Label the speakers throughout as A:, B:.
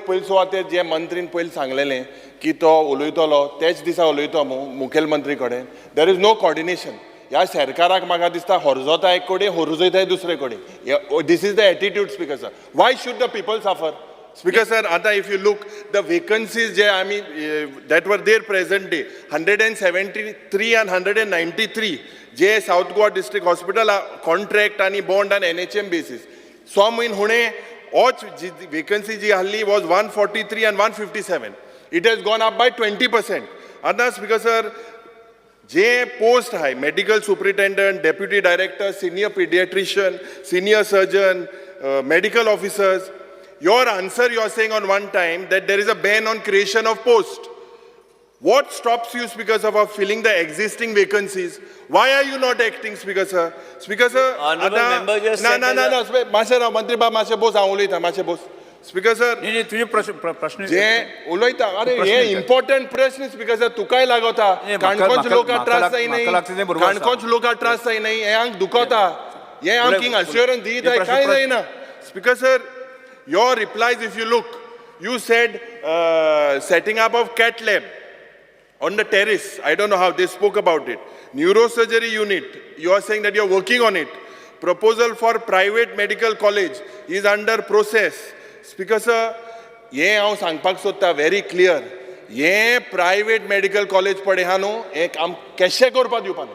A: पयले सुवातेर जे मंत्रीन पयलीं सांगलेलें की तो उलयतलो, तेच दिसा उलयतो मुखेलमंत्री कडेन. There is no coordination. ह्या सरकाराक म्हाका दिसता हरजोता एक कडेन, हरजयताय दुसरे कडेन. This is the attitude, Speaker sir. Why should the people suffer, Speaker sir? आतां if you look the vacancies जे आमी that were there, present day 173 and 193 J South Goa District Hospital contract आनी बॉन्ड आनी NHM basis, 6 म्हयने हुणे होच जी vacancy जी आहली was 143 and 157. It has gone up by 20%. आतां स्पीकर सर, जे पोस्ट आहाय, medical superintendent, deputy director, senior pediatrician, senior surgeon, medical officers, your answer, you are saying on one time that there is a ban on creation of post. What stops you, Speaker sir, of filling the existing vacancies? Why are you not acting, Speaker sir? Speaker sir,
B: Honourable member just
A: ना
B: said
A: ना ना
B: that
A: ना, मातशें राव मंत्री बाब, मातशें बोस, हांव उलयता, मातशें बोस. Speaker sir,
C: न्ही न्ही, तुजे प्रश्न प्रश्न
A: जे उलयता, अरे
C: प्रश्न
A: हे
C: विचार.
A: इम्पॉर्टंट प्रश्न, स्पीकर सर, तुकाय लागता.
C: नाही, म्हाका-
A: काणकोणचे
C: म्हाका-
A: लोकांक
C: म्हाका
A: त्रास
C: लाग-
A: जायना.
C: म्हाका लागता तें बरोबर आसा.
A: काणकोणचे लोकांक त्रास जायना, हे आमकां दुखता, हे आमकां अश्योरन्स दिता,
C: हे प्रश्न-
A: काय जायना. Speaker sir, your replies, if you look, you said setting up of cath lab on the terrace. I don't know how they spoke about it. Neurosurgery unit, you are saying that you're working on it. Proposal for private medical college is under process. Speaker sir, हे हांव सांगपाक सोदता very clear, हे private medical college पळय आहा न्हू, हें आम केशें करपाक दिवपा न्हू.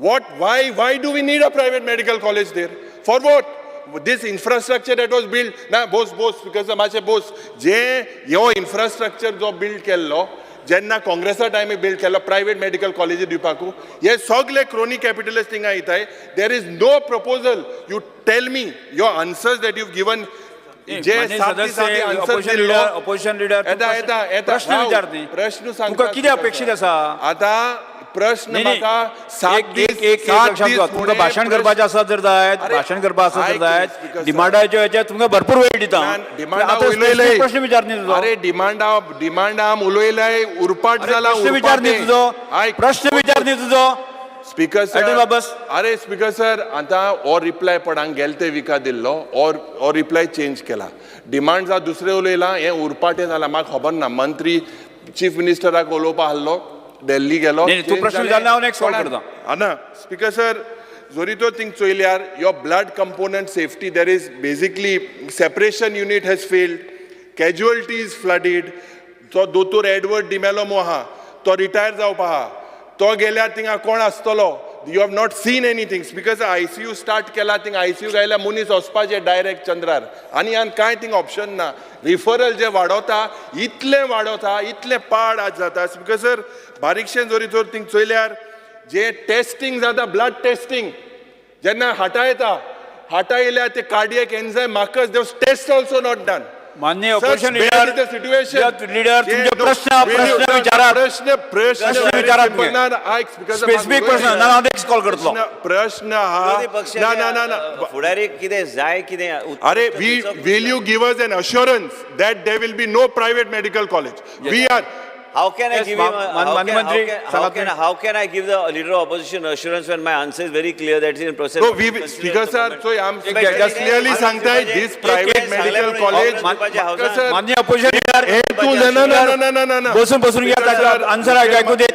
A: What, why do we need a private medical college there? For what? This infrastructure that was built, ना बोस बोस, because मातशें बोस. जे ह्यो इन्फ्रास्ट्रक्चर जो बिल्ड केल्लो, जेन्ना काँग्रेसा टायमी बिल्ड केल्लो, प्रायवेट मेडिकल कॉलेजी दिवपाकू, हे सगळे क्रोनी कॅपिटलिस्ट थिंगा येताय. There is no proposal. You tell me your answers that you given, जे
C: माननीय
A: सात
C: सदस्य,
A: दिसांनी आन्सर
C: ऑपोजिशन
A: दिल्लो.
C: लिडर, ऑपोजिशन लिडर,
A: येता येता येता.
C: प्रश्न विचार न्ही.
A: प्रश्न सांगता.
C: तुका कितें अपेक्षीत आसा?
A: आता प्रश्न
C: न्ही, न्ही.
A: म्हाका 7
C: एक
A: दीस
C: एक एक
A: 7
C: लक्षात
A: दीस
C: दवर. तुमकां
A: फुडें
C: भाशण करपाचें आसा जर जायत,
A: अरे,
C: भाशण करपा आसा जर
A: ऐक
C: जायत,
A: speaker sir.
C: डिमांडाच्या हेच्यार तुमकां भरपूर वेळ दिता.
A: डिमांडा
C: आतां
A: उलयलंय.
C: specific प्रश्न विचार न्ही तुजो.
A: अरे, डिमांडा डिमांडा आम उलयलंय, उरपाट
C: अरे,
A: जाला.
C: प्रश्न विचार न्ही तुजो.
A: आयक.
C: प्रश्न विचार न्ही तुजो.
A: स्पीकर सर,
C: अटल बाबस.
A: अरे स्पीकर सर, आतां हो रिप्लाय पडांक गेले ते विका दिल्लो और हो रिप्लाय चेंज केला. डिमांड्सा दुसरें उलयलां, हें उरपाटें जालां. म्हाका खबर ना, मंत्री चीफ मिनिस्टराक उलोवपा आहलो, दिल्ली गेलो.
C: न्ही, न्ही, तूं प्रश्न विचारला, हांव next call करता.
A: हा ना, स्पीकर सर, जरी तो thing चोयल्यार your blood component safety, there is basically separation unit has failed, casualty is flooded. जो दोतोर एडवर्ड डिमेलो मो आहा, तो रिटायर जावपा आहा. तो गेल्यार थिंगा कोण आसतलो? You have not seen anything, because ICU start केला. थिंग आयसीयू गायल्यार मनीस वचपाचे डायरेक्ट चंद्रार आनी आनी कांय थिंग ऑप्शन ना. रिफरल जे वाडोवता, इतलें वाडोवता, इतलें पाड आज जाता. स्पीकर सर, बारीकशें जरी जर थिंग चोयल्यार जे टेस्टींग जाता, ब्लड टेस्टींग, जेन्ना हार्टा येता, हार्टा येयल्यार ते cardiac enzyme markers, those test also not done.
C: माननीय ऑपोजिशन लिडर,
A: सिच्युएशन.
C: लिडर, तुमचे प्रश्न प्रश्न विचारात.
A: प्रश्न प्रश्न
C: प्रश्न विचारात तुमी.
A: आयक स्पीकर,
C: स्पेसिफीक प्रश्न ना, हांव नेक्स्ट कॉल करतलो.
A: प्रश्न हा
B: विरोधी
A: ना ना ना ना
B: पक्षाच्या फुडारी कितें जाय कितें
A: अरे, we will you give us an assurance that there will be no private medical college? We are
B: How can I
C: Yes,
B: give him a, how
C: माननीय
B: can, how
C: मंत्री,
B: can, how
C: सांगात
B: can,
C: तुम्ही.
B: How can I give the leader of opposition assurance when my answer is very clear that is in process
A: No,
B: of
A: we
B: being considered
A: speaker
B: at the
A: sir,
B: moment?
A: so I'm
C: Especially
A: clearly सांगताय this private medical college. Sir,
C: माननीय opposition leader,
A: हे तू ना ना ना ना ना ना ना.
C: बसून बसून घ्या.
A: Speaker sir,
C: answer ऐकू दे.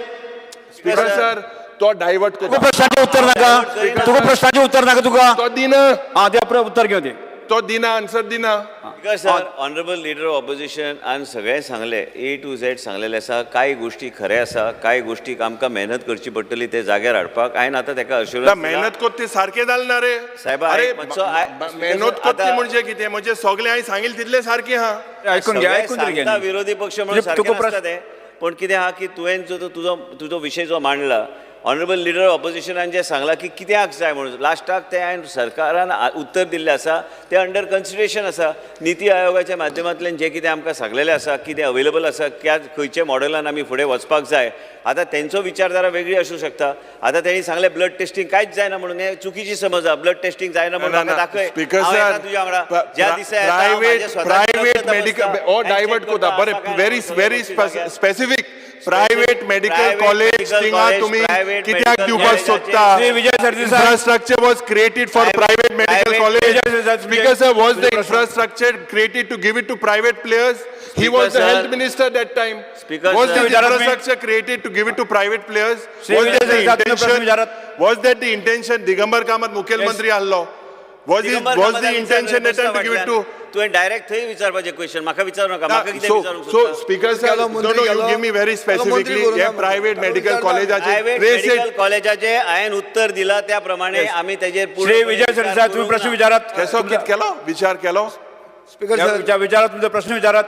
A: स्पीकर सर, तो डायवर्ट
C: तुका
A: करता.
C: प्रश्नाचें उत्तर नाका, तुका प्रश्नाचें उत्तर नाका तुका.
A: तो दिना.
C: हा, ते उत्तर घेवं ते.
A: तो दिना, आन्सर दिना.
B: Because sir, honourable leader of opposition आन सगळें सांगलें, ए टू झेड सांगलेलें आसा. कांय गोश्टी खरें आसा, कांय गोश्टीक आमकां मेहनत करची पडटली ते जाग्यार हाडपाक. हांवें आतां तेका अश्युरन्स
A: मेहनत कोत्ती सारकें जालें ना रे.
B: साहेबा,
A: अरे,
B: आयक मातसो,
A: मेहनत कोत्ती म्हणजे कितें? म्हणजे सगळें हांवें सांगिल्लें तितलें सारकें आहा.
C: ऐकून घे, ऐकून तरी घे.
B: सांगता विरोधी पक्ष म्हणून
C: म्हणजे
B: सारकें
C: तुका
B: नासता तें. पण कितें आहा की तुवें जो तो तुजो तुजो विशय जो मांडला, ऑनरेबल लिडर ऑपोजिशनान जें सांगलां की कित्याक जाय म्हणून, लास्टाक तें हांवें सरकारान उत्तर दिल्लें आसा, तें अंडर कन्सिडरेशन आसा. निती आयोगाच्या माध्यमांतल्यान जें कितें आमकां सांगलेलें आसा, कितें अवेलेबल आसा, क्या खंयच्या मॉडेलान आमी फुडें वचपाक जाय. आतां तेंचो विचारधारा वेगळी आसूं शकता. आतां तेणी सांगलें ब्लड टेस्टींग कांयच जायना म्हणून, हें चुकीची समज आहा. ब्लड टेस्टींग जायना म्हणून म्हाका दाखय.
A: स्पीकर
B: हांव
A: सर,
B: येता तुज्या वांगडा ज्या दिसा येता, हांव
A: प्रायव्हेट
B: म्हाजें स्वताचें
A: प्रायव्हेट
B: रक्त
A: मेडिकल
B: तपासता
A: ओ
B: and
A: divert
B: check
A: करता.
B: करता.
A: बरें,
B: आसा काय
A: व्हेरी
B: ना
A: व्हेरी
B: सगळ्या गोश्टी जाग्यार.
A: Specific, private medical
B: Private
A: college
B: medical
A: थिंगा
B: college,
A: तुम्ही
B: private Private
A: कित्याक
B: medical
A: दिवपाक
B: college
A: सोदता?
C: Shri Vijay Sardesai.
A: Infrastructure was created for private medical
B: private
A: college.
C: Vijay Sardesai,
A: Speaker sir, was the
C: तुमचे प्रश्न.
A: Infrastructure created to give it to private players? He
B: Speaker
A: was the
B: sir.
A: Health minister that time.
B: Speaker
A: was
B: sir.
A: This
C: विचारात मी.
A: Infrastructure created to give it to private players?
C: Shri
A: was
C: Vijay
A: that the
C: Sardesai, तुमचे प्रश्न
A: intention?
C: विचारात.
A: Was that the intention? Digambar Kamat मुखेलमंत्री आहलो. Was it
B: Digambar
A: was the
B: कामतान
A: intention that time to give it to?
B: तुवें direct थंय विचारपाचें question म्हाका विचारू नाका म्हाका कितें
A: So,
B: विचारूंक
A: so
B: सोदता?
A: Speaker sir,
D: गेलो,
A: no,
D: मंत्री
A: no, you
D: गेलो.
A: give me very
D: गेलो, मंत्री
A: specifically,
D: करू
A: हे
D: ना
A: private
D: म्हणून.
A: medical
D: विचारता.
A: कॉलेजाचे
B: प्रायव्हेट
A: trace
B: medical
A: it.
B: कॉलेजाचे हांवें उत्तर दिला त्या प्रमाणे आमी तेजेर पूर्ण
C: श्री विजय सरदेसाय, तुम्ही प्रश्न विचारात.
A: केसो कित केलो? विचार केलो?
D: स्पीकर सर
C: विचारात, तुमचा प्रश्न विचारात.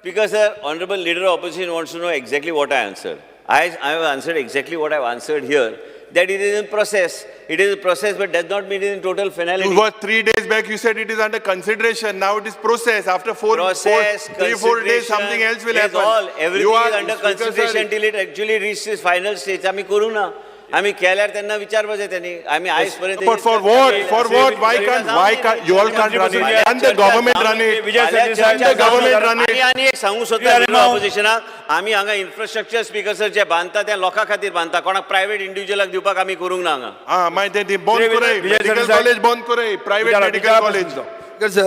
B: Speaker sir, honorable leader of opposition wants to know exactly what I answered. I have answered exactly what I have answered here. That it is in process. It is a process, but does not mean it is in total finality.
A: You were 3 days back, you said it is under consideration. Now it is process. After
B: Process,
A: 3, 4 days,
B: consideration
A: something else will
B: is
A: happen.
B: all. Everything
A: You are-
B: is under
A: Speaker sir,
B: consideration till it actually reaches final stage. आमी करू ना. आमी केल्यार तेन्ना विचारपाचें त्यांनी. आमी आयज पर्यंत
A: But for what? For what? Why can't, you all can't run it? Can the government run it?
C: Vijay Sardesai,
A: the government run it?
B: आनी आनी एक सांगूंक सोदता
C: अरे माव.
B: ऑपोजिशनाक, आमी हांगा इन्फ्रास्ट्रक्चर स्पीकर सर जे बांदता त्या लोकां खातीर बांदता, कोणाक प्रायव्हेट इंडिव्हिज्युअलाक दिवपाक आमी करूंक ना हांगा.
A: Ah, मागीर ते बंद
C: श्री
A: करय.
C: विजय
A: मेडिकल
C: सरदेसाय.
A: कॉलेज बंद करय. प्रायव्हेट
C: विचारात,
A: मेडिकल
C: विचारात
A: कॉलेज.
C: प्रश्न तुमचो.
D: Speaker sir.